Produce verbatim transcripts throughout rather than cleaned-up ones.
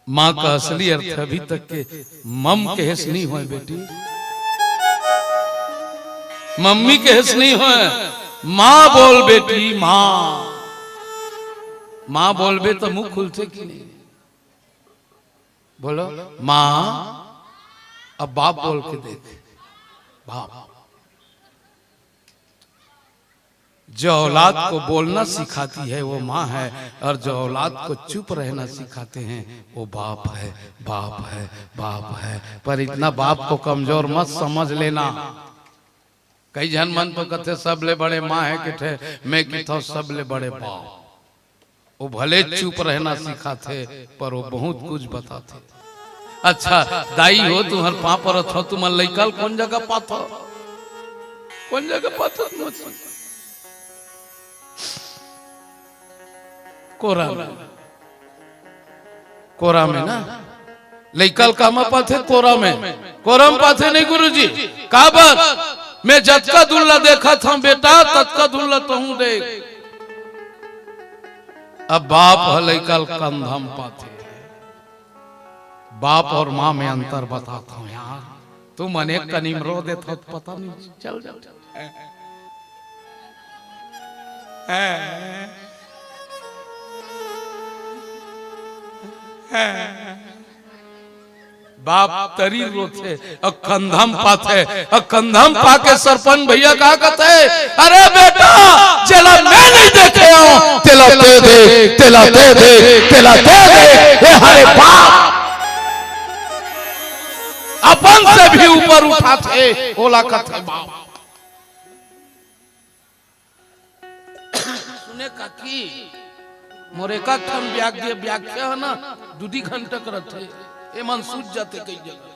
माँ का असली अर्थ अभी तक के मम कहेस नहीं होय बेटी, मम्मी कहेस नहीं होय, माँ बोल बेटी, माँ। माँ बोलबे तो मुंह खुलथे कि नहीं? बोलो, माँ। अब बाप बोल के देख, बाप। जो औलाद को बोलना सिखाती है वो माँ है, और जो औलाद को चुप रहना सिखाते हैं वो बाप है, बाप है, बाप है। पर इतना बाप को कमजोर मत समझ लेना। कई झन मन तो कथे सब ले बड़े माँ हे किथे, मैं किथों सब ले बड़े बाप। वो भले चुप रहना सिखाथे, पर वो बहुत कुछ बताथे। अच्छा दाई हो, तुहर पाँव परत हों, तुमन लइका ल कोन जगह पाथो? कोन जगह पाथो? कोरा में। कोरा में ना, लइका ल कामा पाथे? कोरा में। कोरा में पाथे नहीं गुरुजी? काबर? मैं जतका दूर ला देखत हंव बेटा, ततका दूर ला तहूं देख। अब बाप ह लइका ल कंधा म पाथे। बाप और माँ में अंतर बताथंव यार। तुमन एक कनी म रो देथव त पता नहीं चल जाथे। बाप तरी रोथे, अउ कंधा म पाथे, अउ कंधा म पाके सरपंच भैया का कथे, "अरे बेटा, जेला मैं नहीं देखे हंव, तेला ते देख, तेला ते देख, तेला ते देख।" ए हरे बाप, अपन से भी ऊपर उठाथे, ओला कथे बाप। सुने काकी, मोर एकाक ठन व्याग्य-, व्याख्या हे ना, दू दी घंटा करत हे, एमन सूझ जाथे कई जगह।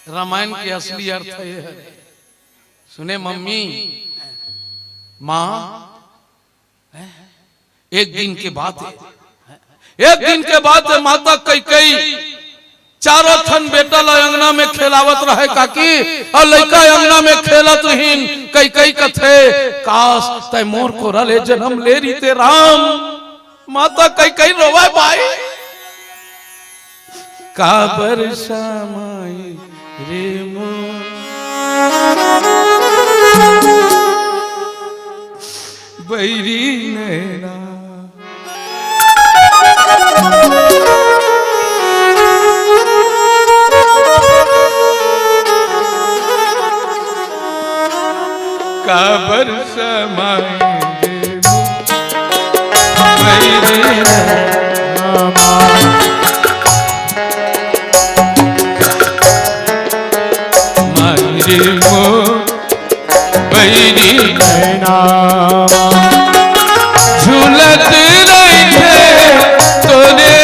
रामायण के असली अर्थ ये हे। सुने मम्मी, माँ, एक दिन के बात हे, एक दिन के बात हे, माता कैकई चारों ठन बेटा ला अंगना में खेलावत रहे काकी, अउ लइका अंगना में खेलत रहिन। कैकई कथे, "काश तैं मोर कोरा ले जनम ले रहिते राम।" माता कैकई रोवय भाई, काबर समाई रे मोर बैरी नैना। काबर समाई रे मोर बैरी नैना। माई रे मोर बैरी नैना। झूलत रहिथे तोरे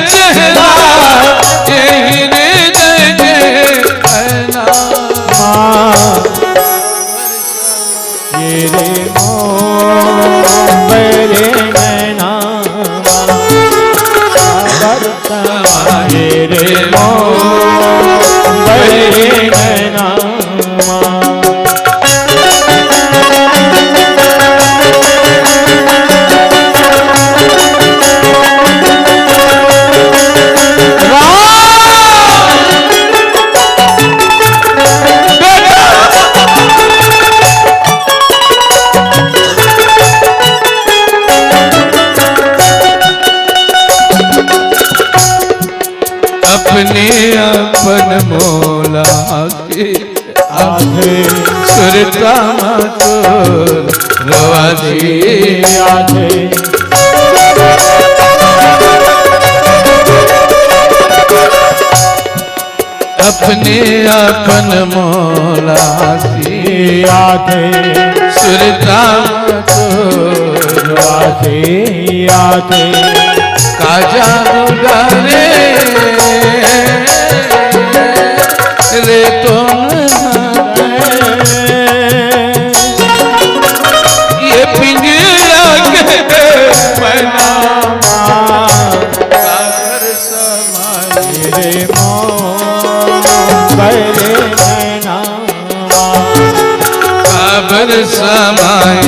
चेहरा, एही रे नैना। ये रे मोर बैरी नैना। बरसा ये रे मोर बैरी नैना। अपने अपन मोला के आधे। सुरता मा तोर रोवासी आधे। अपने अपन मोला आसी आधे। सुरता मा तोर रोवासी आधे। का जानू डारे रे तोन ये पिंजरा के मैना काबर समाए रे मोर बैरी नैना। काबर समाए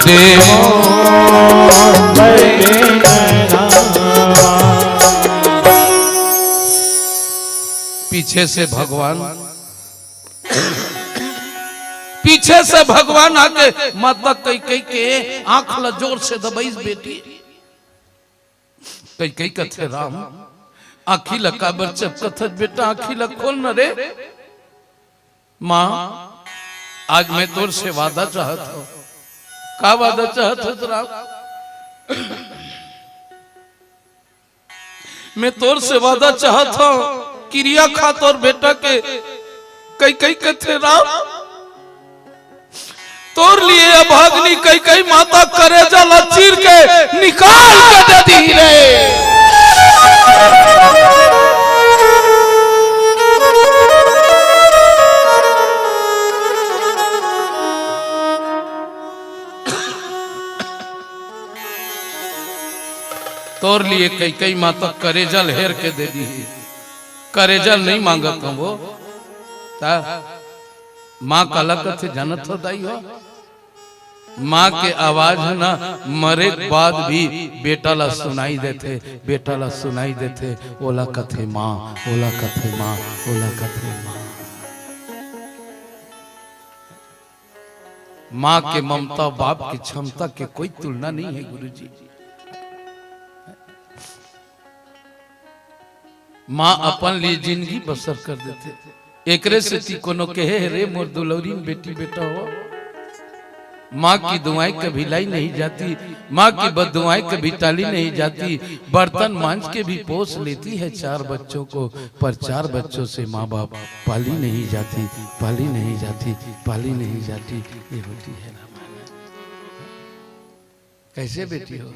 रे मोर बैरी नैना। पीछे से भगवान, पीछे से भगवान आके माता कैकई के आंख ला जोर से दबाइस, बेटी। कैकई कथे, राम, आंखी ला काबर चपकत हस बेटा, आंखी ला खोल न रे। माँ, आज मैं तोर से वादा चाहत हूँ। का वादा चाहत हस राम? मैं तोर से वादा चाहत हूँ, किरिया खा तोर बेटा के। कैकई कथे, राम, तोर लिए अभागनी कैकई माता करेजा ला चीर के निकाल के दे दी रे। तोर लिए कैकई माता करेजा ल हेर के दे दी। करेजा ल नहीं मांगत हूँ वो। ता माँ काला कथे जानत हो दाई हो? माँ के आवाज ह ना, मरे के बाद भी बेटा ला सुनाई देथे, बेटा ला सुनाई देथे। ओला कथे माँ, ओला कथे माँ, ओला कथे माँ। माँ के ममता, बाप की क्षमता के कोई तुलना नहीं है गुरुजी। माँ अपन लिए जिंदगी बसर कर देथे। एकरे सेती कोनो कहे हे, "रे मोर दुलौरीन बेटी बेटा हो, माँ की दुआएं कभी लाई नहीं जाती, माँ की बददुआएं कभी टाली नहीं जाती।" बर्तन मांज के भी पोस लेती है चार बच्चों को, पर चार बच्चों से माँ बाप पाली नहीं जाती, पाली नहीं जाती, पाली नहीं जाती। ये होती है रामायण। कैसे बेटी हो?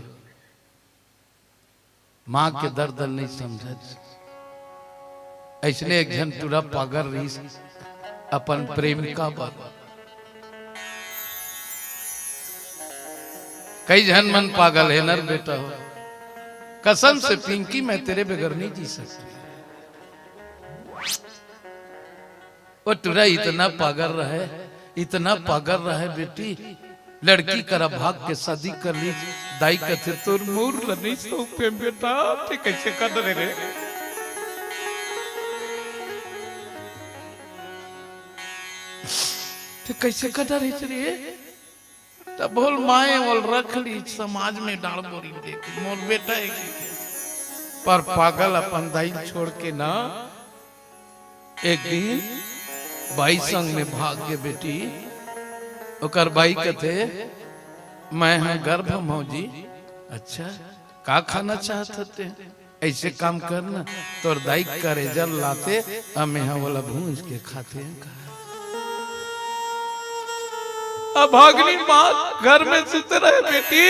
माँ के दर्द नहीं समझत। ऐसने एक झन टूरा पागल रहिस अपन प्रेमिका बर। कई झन मन पागल हे नर बेटा हो। कसम से पिंकी, मैं तेरे बगैर नहीं जी सकती। वो टूरा इतना पागल रहे, इतना पागल रहे बेटी, लड़की करा भाग के शादी कर ली। दाई कथे, "तोर मुर ल नहीं सौंपे बेटा।" ते कैसे कर डरे रे? ते कैसे कर डरे रे? तब बोल, "माए ओल रख ली, समाज में डाल बोरी देख, मोर बेटा है।" पर पागल अपन दाई छोड़ के ना एक दिन बाई संग में भाग गे बेटी। ओकर बाई कथे, "मैं ह गर्भ मौजी।" "अच्छा, का खाना चाहत हते?" "ऐसे काम कर ना, तोर दाई करेजा लाते, अमे ह ओला भूंज के खाते।" अभागनी माँ घर में सुते रहे बेटी।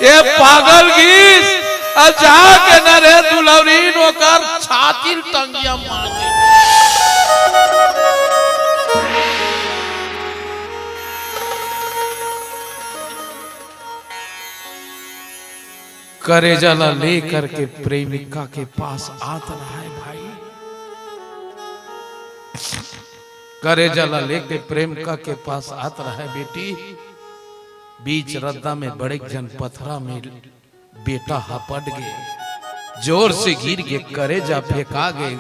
ये पागल गीस, अ जाके न रे दुलौरीन ओकर छाती ल टंगिया मार दे। करेजा ला लेकर के प्रेमिका के पास आत रहा है भाई। करेजा ला लेके प्रेमिका के पास आत रहा है बेटी। बीच रद्दा में बड़े जन पथरा में बेटा हपट गे, जोर से गिर गे, करेजा फेंका गे,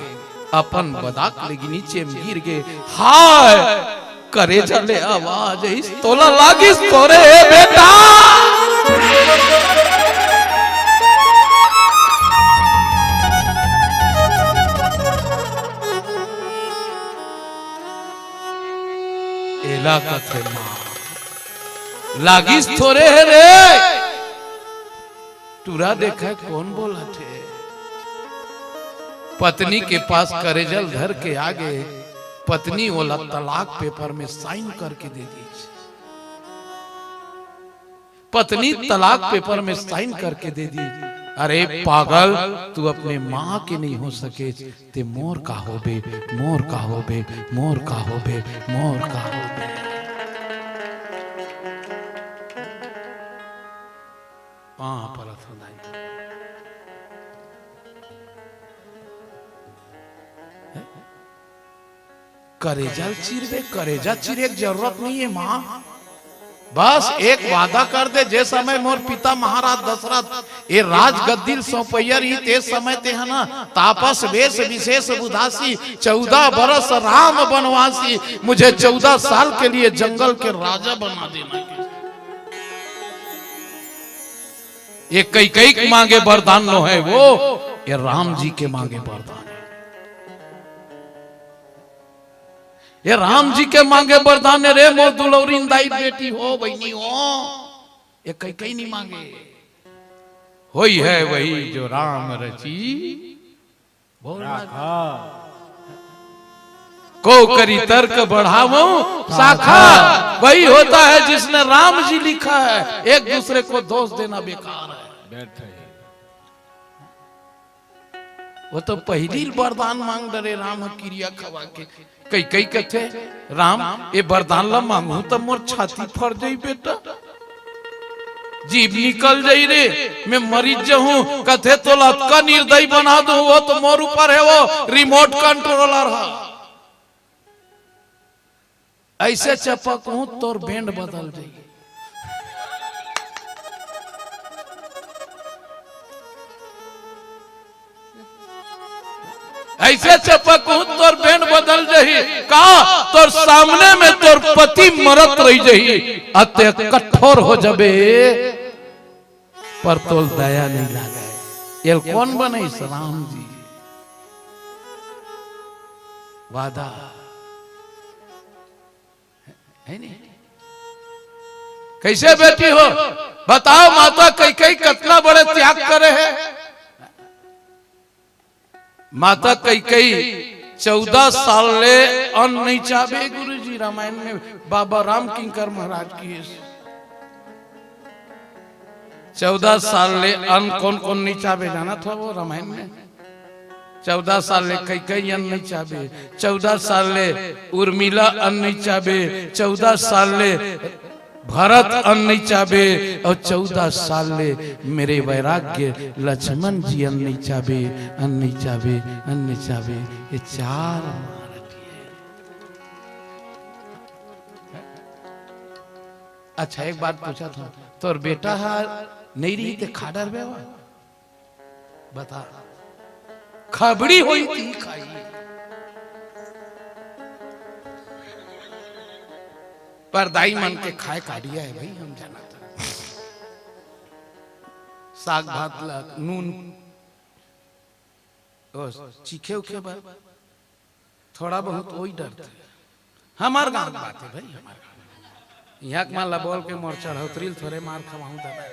अपन बदाक ले नीचे में गिर गे। हाय! करेजा ले आवाज आइस, "तोला लागिस थोरे हे बेटा।" एला कथे माँ, "लागिस थोरे हे रे।" टूरा देखा कोन बोलत हे। पत्नी के पास करेजा ल धर के आगे, पत्नी ओला तलाक पेपर में साइन करके दे दीस। पत्नी तलाक पेपर में साइन करके दे दी। अरे पागल, तू अपने माँ के नहीं हो सके, ते मोर का होबे, मोर का होबे, मोर का होबे, मोर का होबे। पाँव परत हूँ दाई। करेजा ल चीरबे, करेजा चीरे के जरूरत नहीं है माँ। बस एक वादा कर दे, जे समय मोर पिता महाराज दशरथ ए राजगद्दी ल सौंपइया रही, ते समय ते ह ना तापस वेश विशेष बुधासी, चौदह बरस राम बनवासी, मुझे चौदह साल के लिए जंगल के राजा बना देना। ये कैकई के मांगे वरदान नो है वो, ये राम जी के मांगे वरदान है। ये राम जी के मांगे वरदान है रे मोर दुलौरी दाई बेटी हो, बहिनी हो। ये कैकई नहीं मांगे। होई है वही जो राम रची। बोल ना। को करी तर्क बढ़ावो शाखा। वही होता है जिसने राम जी लिखा है। एक दूसरे को दोष देना बेकार है। बैठ है। वो तो पहिली वरदान मांग डरे राम ह किरिया खवा के। कैकई कथे, "राम, ए वरदान ला मांगहूं त मोर छाती फर जाई बेटा, जीभ निकल जाई रे, मैं मरिच जाहूं।" कथे, "तोला अतका निर्दयी बना दूं, वो तो मोर ऊपर है, वो रिमोट कंट्रोलर है।" ऐसे चपकहूं तोर बैंड बदल जाई। ऐसे चपकहूं तोर बैंड बदल जाई। का तोर सामने में तोर पति मरत रही जाई, अते कठोर हो जबे, पर तोल दया नहीं लागे। एल कौन बनइस? राम जी। वादा है नहीं? कैसे बेटी हो? बताओ, माता कैकई कतना बड़े त्याग करे है। माता कैकई चौदह साल ले अन्न नहीं चाबे गुरुजी। रामायण में बाबा राम किंकर महाराज की है। चौदह साल ले अन्न कौन कौन नहीं चाबे, जानत हो वो रामायण में? चौदह साल ले कैकई अन्न नहीं चाबे, चौदह साल ले उर्मिला अन्न नहीं चाबे, चौदह साल ले भरत अन्न नहीं चाबे, और चौदह साल ले मेरे वैराग्य लक्ष्मण जी अन्न नहीं चाबे, अन्न नहीं चाबे, अन्न नहीं चाबे। ये चार मारत है। अच्छा, एक बात पूछा था, तोर बेटा हा नहीं रही ते खा डरबे वा? बता, खबड़ी होई ती खाई। पर दाई मन के खाए काढ़िया है भाई, हम जानत हन। साग भात ला नून, ओ, चीखे उखे बर थोड़ा बहुत वही डरते। हमार गांव के बात है भाई, हमार गांव। यहाँ के मान ला बोल के मोर चढ़ौतरी ल थोड़े मार खवाऊं दादा।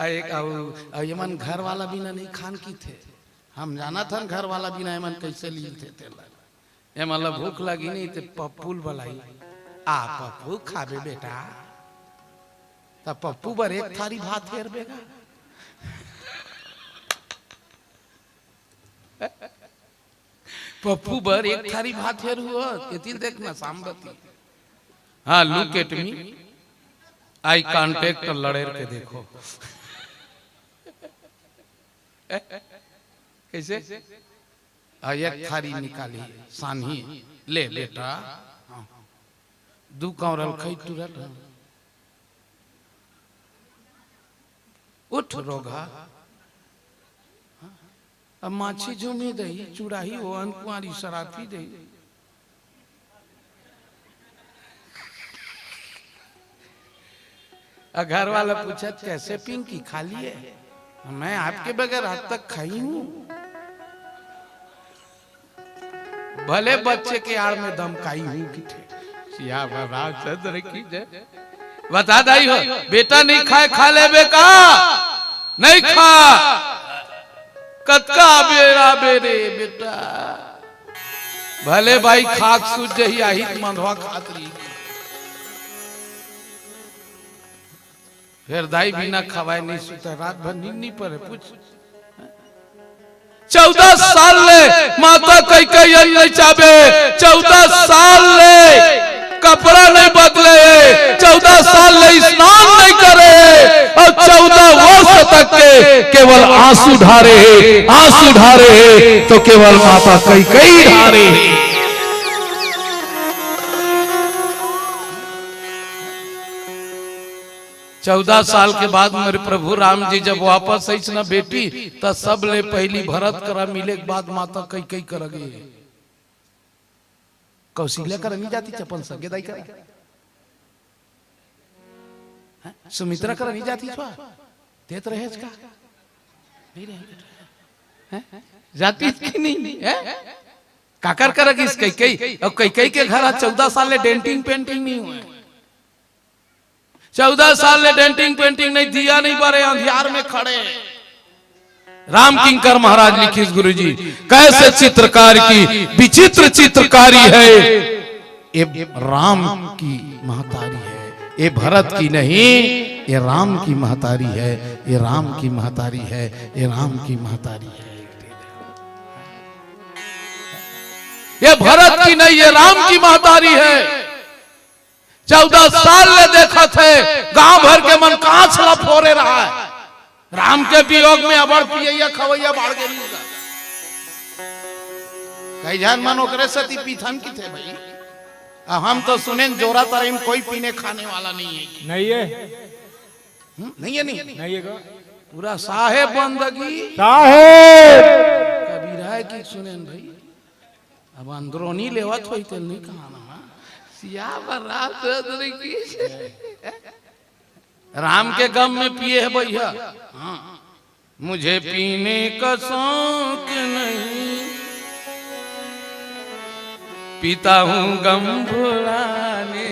आ एक आऊ, आऊ ये मन घर वाला बिना नहीं खान की थे। हम जानत हन घर वाला बिना ये मन कैसे लील थे तेला। ये मन ला भूख लगी नहीं ते पप्पू ल बलाई। आ पप्पू खाबे बेटा। त पप्पू बर एक थारी भात हेर बेगा। पप्पू बर एक थारी भात हेर हुआ, एतिल देखना सांबती। हाँ, look at me, eye contact लड़ेर के देखो। कैसे? आ, एक थारी निकाली, सानी, ले बेटा। हाँ। दू कौरल खई तुरत। उठ रोगहा। अब माछी झूमी दही, चुड़ाही हो, अनकुआरी सराफी दही। आ घर वाला पूछत, "कैसे पिंकी, खा लिए?" "मैं आपके बगैर आज तक खाई हूँ।" भले बच्चे के आड़ में धमकाई हूँ कि ठे-, सियावर रामचंद्र की जय। बता दाई हो, बेटा नहीं खाए, खा लेबे का? नहीं खा। कतका बेरा बेरे बेटा। भले भाई खाक सूझ जही, आही त मंधवा खात रही। फिर दाई बिना खवाए नहीं सुता, रात भर नींद नहीं पड़े। पूछ, चौदह साल ले माता कैकई अन्न नहीं चाबे, चौदह साल ले कपड़ा नहीं बदले, चौदह साल ले स्नान नहीं करे, और चौदह वर्ष तक के केवल आंसू ढारे है, आंसू ढारे है, तो केवल माता कैकई ढारे है। चौदह साल के बाद मेरे प्रभु राम जी जब वापस आइस ना बेटी, त सबले पहली भरत करा मिले के बाद माता कैकई करा गे। कौशल्या करा नहीं जातिस, अपन सगे दाई करा। हैं? सुमित्रा करा नहीं जातिस बा? देत रहेस का? नहीं रहे। हैं? जातिस कि नहीं? हैं? काकर करा गिस कैकई? अब कैकई के घर आज चौदह साल ले डेंटिंग पेंटिंग नहीं होय। चौदह साल ले डेंटिंग पेंटिंग नहीं, दिया नहीं बरे, अंधियार में खड़े। राम किंकर महाराज लिखिस गुरुजी, कैसे चित्रकार की विचित्र चित्रकारी है। ये राम की महतारी है, ये भरत की नहीं, ये राम की महतारी है, ये राम की महतारी है, ये राम की महतारी है। ये भरत की नहीं, ये राम की महतारी है। चौदह साल ले देखत हे, गांव भर के मन कांच ला फोरे रहय। राम के वियोग में अबड़ पियैया खवैया बाढ़ गे। कई झन मन ओकरे सेती पीथन किथे भाई। आ हम तो सुनेन जोरा तराई में कोई पीने खाने वाला नहीं है। नहीं है। हम्म, नहीं है, नहीं। नहीं है का? पूरा साहेब बंदगी। साहेब। कबीर है कि सुनेन भाई। अब अंदरूनी लेवत होई तेल नहीं कहा ना। सियावर रामचंद्र की। राम के गम में पिए है भैया। हाँ। मुझे पीने का शौक नहीं, पीता हूँ गम भुलाने।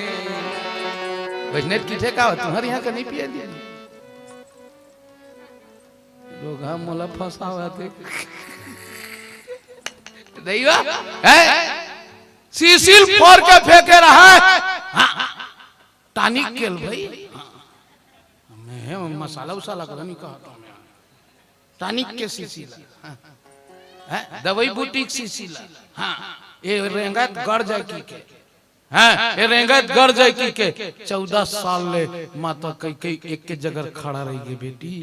वैष्णव किथे का हो? तुम्हारे यहाँ का नहीं पिया दिया? लोग हम मोला फंसावत हे। नहीं बा? है? सीसील फोर के फेंके रहा है। हाँ। टॉनिक के ल भाई। हाँ। मैं मसाला उसाला कर नहीं कहा था मैं। टॉनिक के सीसील। हाँ। है? दवाई बूटी के सीसील। हाँ। ये रेंगत गड़ जाए की के। हैं, ए रेंगत गड़ जाए की के। चौदह साल ले माता कैकई एक के जगह खड़ा रही गे बेटी।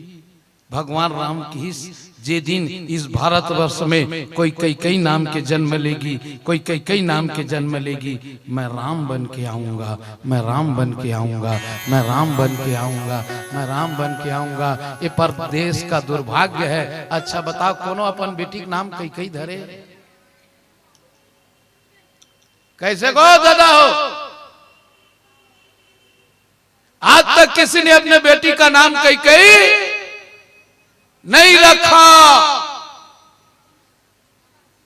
भगवान राम किहिस, जे दिन इस भारतवर्ष में कोई कैकई नाम के जन्म लेगी, कोई कैकई नाम के जन्म लेगी, मैं राम बन के आऊंगा, मैं राम बन के आऊंगा, मैं राम बन के आऊंगा, मैं राम बन के आऊंगा। ये परदेश का दुर्भाग्य है। अच्छा बताओ, कोनो अपन बेटी के नाम कैकई धरे? कैसे को दादा हो? आज तक किसी ने अपने बेटी का नाम कैकई नहीं रखा।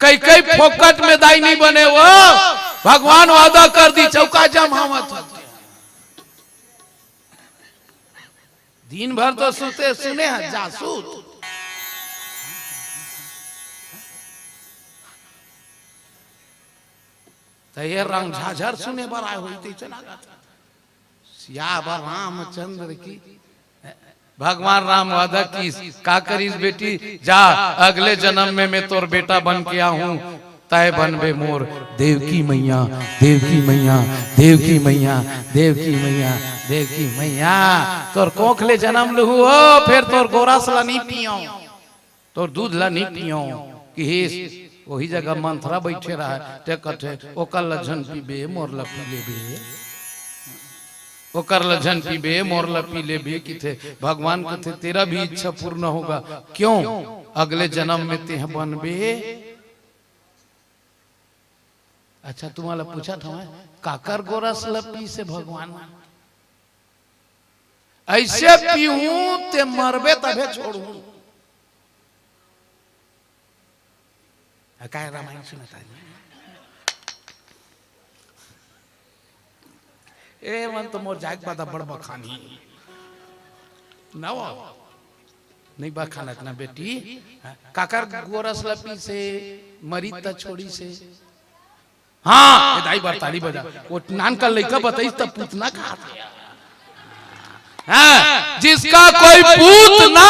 कैकई फोकट में दाई नहीं बने वो। भगवान वादा कर दी, चौका जमावत हो। दिन भर तो सुते सुने हैं जासूत। तो ये रंग झाझर सुने बर आए हुई तो चला जाता। सियावर रामचंद्र की। भगवान राम वादा किस, का करिस बेटी, जा अगले जन्म में मैं तोर बेटा बन के आहूं, तय बनबे मोर देवकी मैया, देवकी मैया, देवकी मैया, देवकी मैया, देवकी मैया। तोर कोख ले जन्म लुहू हो, फिर तोर गोरस ला नहीं पियो। तोर दूध ला नहीं पियो। किहिस, वही जगह मंथरा बैठे रहा, ते कथे, "ओकर ला झन पीबे, मोर ला पी लेबे। ओकर ला झन पीबे, मोर ला पी लेबे," किथे। भगवान कथे, "तेरा भी इच्छा पूर्ण होगा।" क्यों? अगले जन्म में तेह बनबे। अच्छा, तुम्हारा पूछा था मैं, काकर गोरस ला पीसे भगवान? ऐसे पीहूं ते मरबे तभे छोड़हूं। आ, काय रामायण सुनत हे? ए, मन तो मोर जाए के बाद अब्बड़ बखानी। ना वो। नहीं बखानत ना बेटी। हाँ, काकर गोरस ला पीसे, मरी त छोड़ीसे। हाँ, ए दाई बर ताली बजा। वो नान का लइका बताइस तब पूतना कहा था। हाँ, जिसका कोई पूत ना,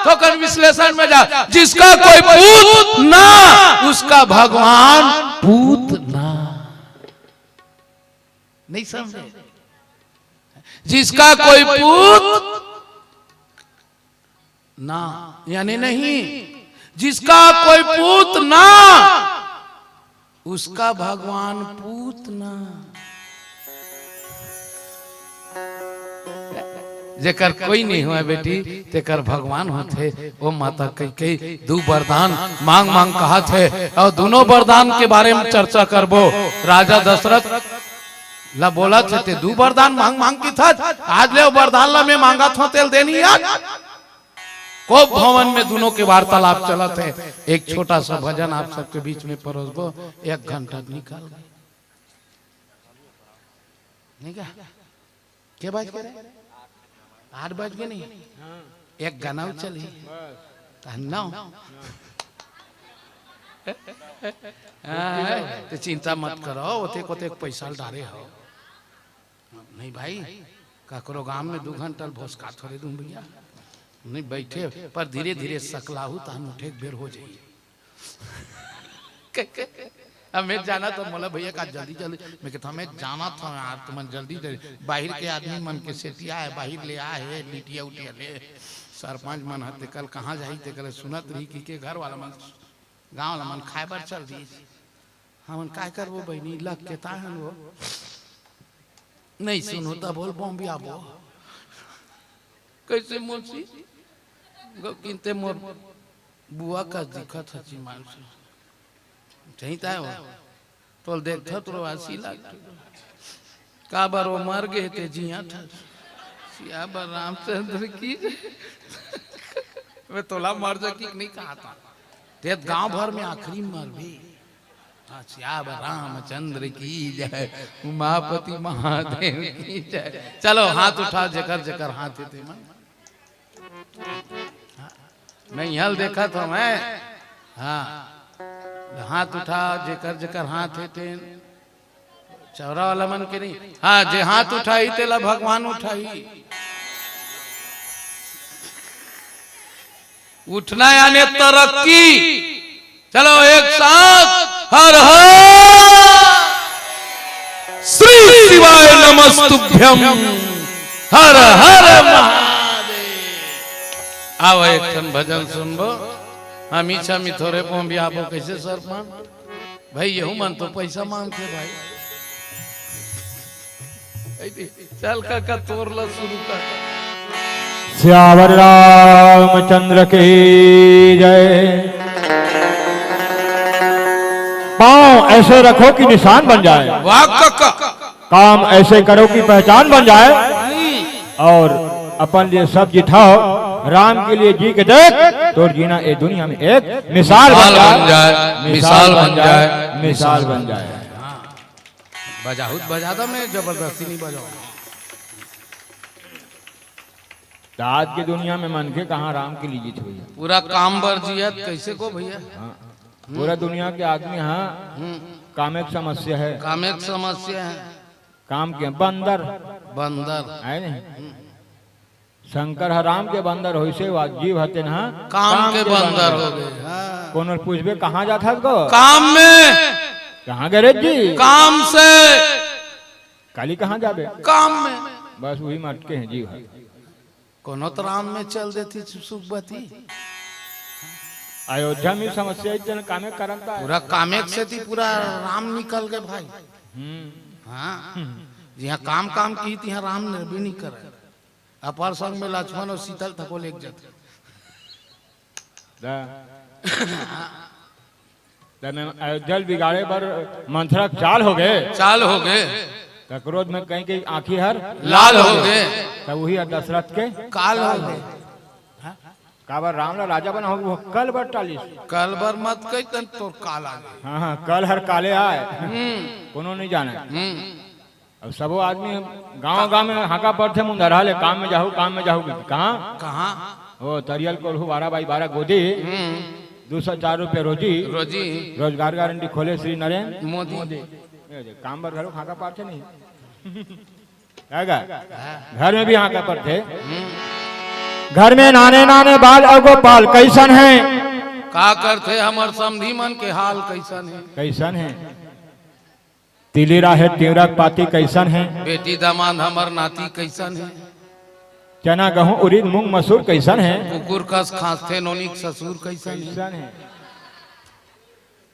तो कन विश्लेषण में जा, जिसका कोई पूत ना, उसका भगवान पूत ना। नहीं समझे? जिसका कोई पूत ना, यानी नहीं, जिसका कोई पूत ना, उसका भगवान पूत ना। जेकर कोई नहीं होय बेटी, तेकर भगवान होथे। ओ माता कइकई दू वरदान मांग मांग कहत हे, अउ दूनों वरदान के बारे में चर्चा करबो। राजा दशरथ ला बोलत हे, "ते दू वरदान मांग मांग किथस, आज ले ओ वरदान ला मैं मांगत हों, तेला दे नहीं आज।" कोप भवन में दूनों के वार्तालाप चलत हे। एक छोटा सा भजन आप सबके बीच में परोसबो, एक घंटा निकल गे। नहीं क्या? के बज गे रे? आठ बज गे नहीं? एक गाना चली। त नौ। हाँ, ते चिंता मत करो, ओते कोते पैसा डारे हो। नहीं भाई, ककरो गांव में दू घंटा भोसका थोड़े दूं भैया। नहीं बैठे, पर धीरे धीरे सकलाहू तहन उठे के बेर हो जाई। अब मैं जाना तो मोला भैया का जल्दी जल्दी, मैं कहता मैं जाना था यार, तुमन जल्दी जल्दी, बाहर के आदमी मन के सेतिया है, बाहर ले आए है, लिटिया उटिया ले, सरपंच मन हते कल कहाँ जाही ते कल सुनत रही कि के घर वाला मन, गांव वाला मन खाए बर चल दी। हमन काय करबो बहिनी, लग के ताहन वो नहीं सुनो त बोल बम भी आबो। कैसे मौसी? गो किनते मोर बुआ का दिखत हची मानसी। सही ताय हो। तोल देखत तो आसी लाग। काबर वो मर गे ते जिया था। सियावर रामचंद्र की। मैं तोला मर जा की नहीं कहा था। ते गांव भर में आखिरी मर भी। हाँ, सियावर रामचंद्र की जय, उमापति महादेव की जय। चलो हाथ उठा, जेकर जेकर हाथ हे ते मन। मैं यहाँ देखा था मैं। हाँ, हाथ उठा, जेकर जेकर हाथ हे ते। चौरा वाला मन के नहीं। हाँ, जे हाथ उठाही तेला भगवान उठाही। उठना यानी तरक्की। चलो एक साथ, हर हर श्री शिवाय नमस्तुभ्यम, हर हर महादेव। आओ एक ठन भजन सुनबो। हम इच्छा में थोड़े पहुंच भी आबो कैसे सरपंच? भाई, यहू मन तो पैसा मांगथे भाई। चल काका, तोर ला शुरू कर। सियावर रामचंद्र की जय। पाँव ऐसे रखो कि निशान बन जाए। वाह काका। काम ऐसे करो कि पहचान बन जाए। हम्म। और अपन लिए सब जी ठाओ, राम के लिए जी के देख, तोर जीना ए दुनिया में एक मिसाल बन मिसाल जाए, बन जाए, मिसाल मिसाल बन बन जाए, जाए। मिसाल बन जाए। हाँ। बजाहू त बजा दो, मैं जबरदस्ती नहीं बजाऊँ। त आज के दुनिया में मनखे कहाँ राम के लिए जीत भैया? पूरा काम बर जियत, कैसे को भैया? हाँ। पूरा दुनिया के आदमी हाँ हम्म। कामे के समस्या है। कामे के समस्या है। काम के बंदर। बंदर। है नहीं? शंकर ह राम के बंदर होइसे, वा जीव हतेन ह काम के बंदर हो गए। हाँ। कोनो ल पूछबे, "कहाँ जात हस गो?" काम में। "कहाँ गे रे जी?" काम से। "काली कहाँ जाबे?" काम में। बस वही म अटके हैं जीव ह। कोनो त राम में चल देती सु-, सुखबती। अयोध्या में समस्या इतने कामे करता है। पूरा कामे के सेती पूरा राम निकल गए भाई। हम्म। हाँ। जिहाँ काम काम की तिहाँ राम ने भी नहीं करे। अपर संग में लक्ष्मण और सीता ल थको लेके जाथे। दा। त मैं अयोध्या ल बिगाड़े बर मंथरा के चाल हो गए। चाल हो गए। त क्रोध में कहीं कहीं आँखी हर लाल हो गए। त वही ह दशरथ के काल हो गए। काबर राम ला राजा बनाहूँ, वो कल बर टालिस। कल बर मत कही तन तोर काल आ गए। हाँ, हाँ, कल हर काले आए। हम्म। कोनो नहीं जाने। हम्म। अब सबो आदमी गाँव गाँव में हाका पड़थे, मुंदरहा ले काम में जाहू, काम में जाहू, कहाँ? कहाँ? ओ, तरियल कोल्हू बारह बाई बारह गोदी, हम्म। दू सौ चार रुपये रोजी, रोजी। रोजगार गारंटी खोले श्री नरेंद्र मोदी। मोदी। ए, काम बर घलो हाका पड़थे नहीं। का गा? घर में भी हाका पड़थे। हम्म। घर में नाने नाने बाल अउ गोपाल कैसन है? का करथे हमर समधी मन के हाल कैसन है? कैसन है? तिली राहेर तिंवरा के पाती कइसन हे? बेटी दामाद हमर नाती कइसन हे? चना गहूं उरीद मूंग मसूर कइसन हे? कुकुर कस खांसथे नोनी के ससुर कइसन हे? कइसन हे?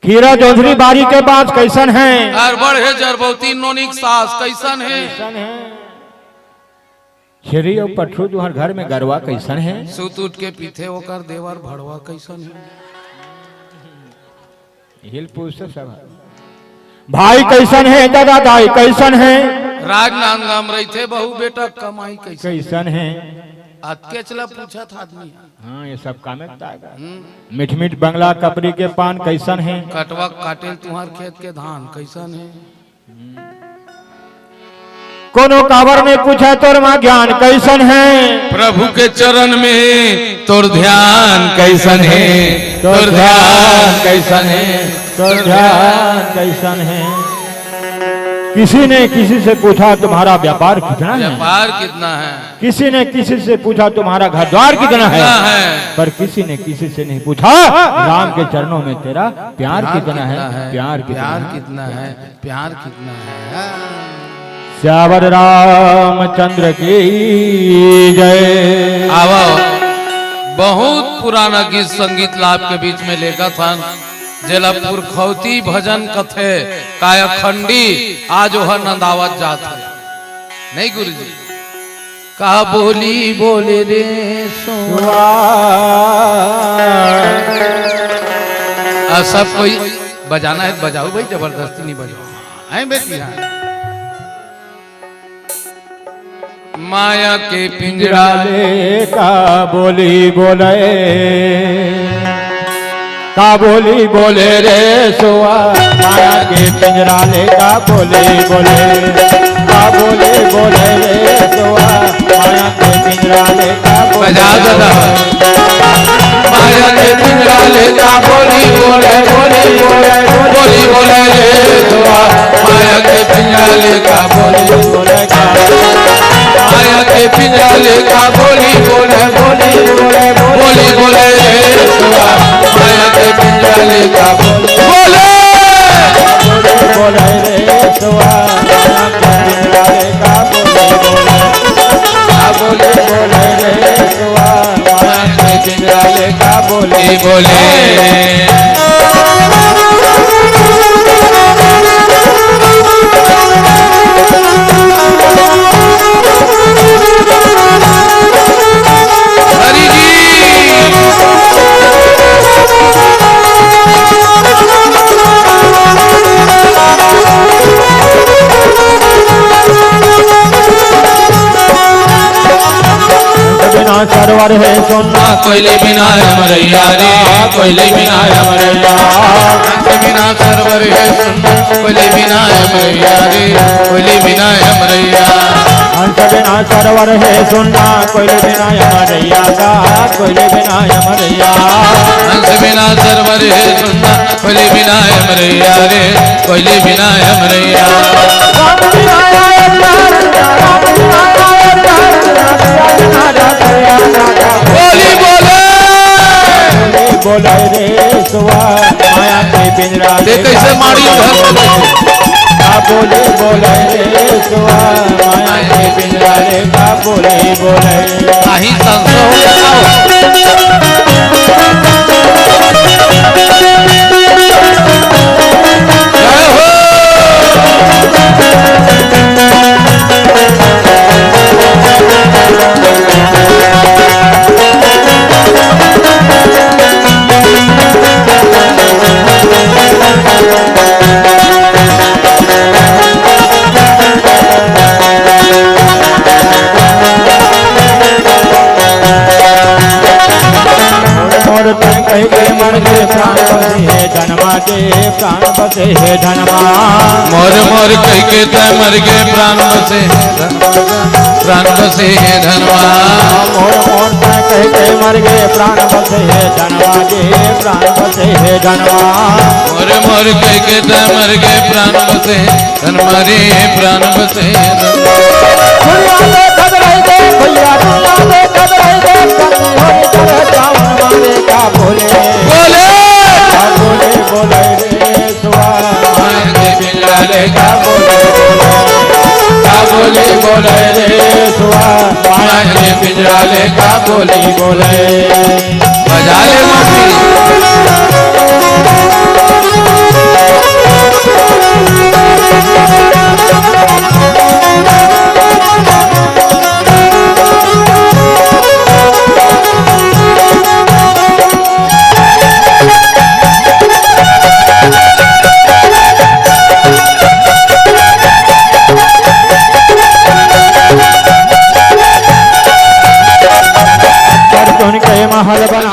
खीरा जोंधरी बारी के बांस कइसन हे? अरबड़ हे जरबौती नोनी के सास कइसन हे? कइसन हे? छेरी अउ पठरू तुंहर घर में गरवा कइसन हे? सुत उठ के पीथे ओकर देवर भड़वा कइसन हे? हिल पूछथे सब। भाई कइसन हे, दादा दाई कइसन हे? राजनांदगांव रहिथे बहू बेटा कमाई कइसन? कइसन हे? अतकेच ला पूछत आदमी। हाँ, ये सब कामे बताएगा। हम्म। मीठ मीठ बंगला कपरी के पान कइसन हे? कटवा काटेल तुंहर खेत के धान कइसन हे? कोनो काबर नइ पूछे तोर माँ ज्ञान कइसन हे? प्रभु के चरण में तोर ध्यान कइसन हे? तोर ध्यान कइसन हे? तोर ध्यान कइसन हे? किसी ने किसी से पूछा तुम्हारा व्यापार कितना है? व्यापार कितना है? किसी ने किसी से पूछा तुम्हारा घर द्वार कितना है? कितना है? पर किसी ने किसी से नहीं पूछा राम के चरणों में तेरा प्यार कितना है? प्यार कितना है? प्यार कितना है? प्यार कितना है? सियावर रामचंद्र की जय। आवा, बहुत पुराना गीत संगीत ला आपके बीच में लेगथन, जेला पुरखौती भजन कथे, कायाखंडी, आज ओह नंदावत जात हे। नहीं गुरुजी? का बोली बोले रे सुआ। आ, सब कोई बजाना है, बजाओ भाई, जबरदस्ती नहीं बजाओ। हैं बेटी, हाँ। माया के पिंजरा ले का बोली बोले, का बोली बोले रे सुआ। माया के पिंजरा ले का बोली बोले, का बोली बोले रे सुआ। माया के पिंजरा ले का बोली बजा दो ना। बोले। माया के पिंजरा ले का बोली बोले, बोली बोले, बोली बोले रे सुआ। माया के पिंजरा ले का बोली बोले, माया के पिंजरा ले का बोली बोले, बोली बोले, बोली बोले रे सुआ। माया के पिंजरा ले का बोली बोले। बोली बोले रे सुआ। माया के पिंजरा ले का बोली बोले। का बोली बोले रे सुआ। माया के पिंजरा ले का बोली बोले। हरि जी। बिना सरवर हे सुन्ना। कोयली बिना अमरैया रे, कोयली बिना अमरैया। हंस बिना सरवर हे सुन्ना, कोयली बिना अमरैया रे, कोयली बिना अमरैया। हंस बिना सरवर हे सुन्ना, कोयली बिना अमरैया का, कोयली बिना अमरैया। हंस बिना सरवर हे सुन्ना, कोयली बिना अमरैया रे, कोयली बिना अमरैया। बोली बोले। बोले रे सुआ, माया के पिंजरा ते ले कैसे मारी उधर से बैठे? का बोली बोले रे सुआ, माया के पिंजरा ले का बोली बोले। आही संसो हो जाओ। जय हो। मोर तन कह के मर गए प्राण बसे हे धनमा के, प्राण बसे हे धनमा। मोर मोर कह के तै मर गए प्राण बसे हे धनमा, प्राण बसे हे धनमा। मोर मोर तन कह के मर गए प्राण बसे हे धनमा के, प्राण बसे हे धनमा। मोर मोर कह के तै मर गए प्राण बसे हे धनमा रे, प्राण बसे हे धनमा। दुनिया में कब रह गए भैया, दुनिया में कब रह गए, कब रह गए, सावन मारे का बोले। बोले। का बोले, बोले रे सुआ। माया के पिंजरा ले का बोली बोले, का बोली बोले रे सुआ, माया के पिंजरा ले का बोली बोले। बजा ले मौसी। हल बना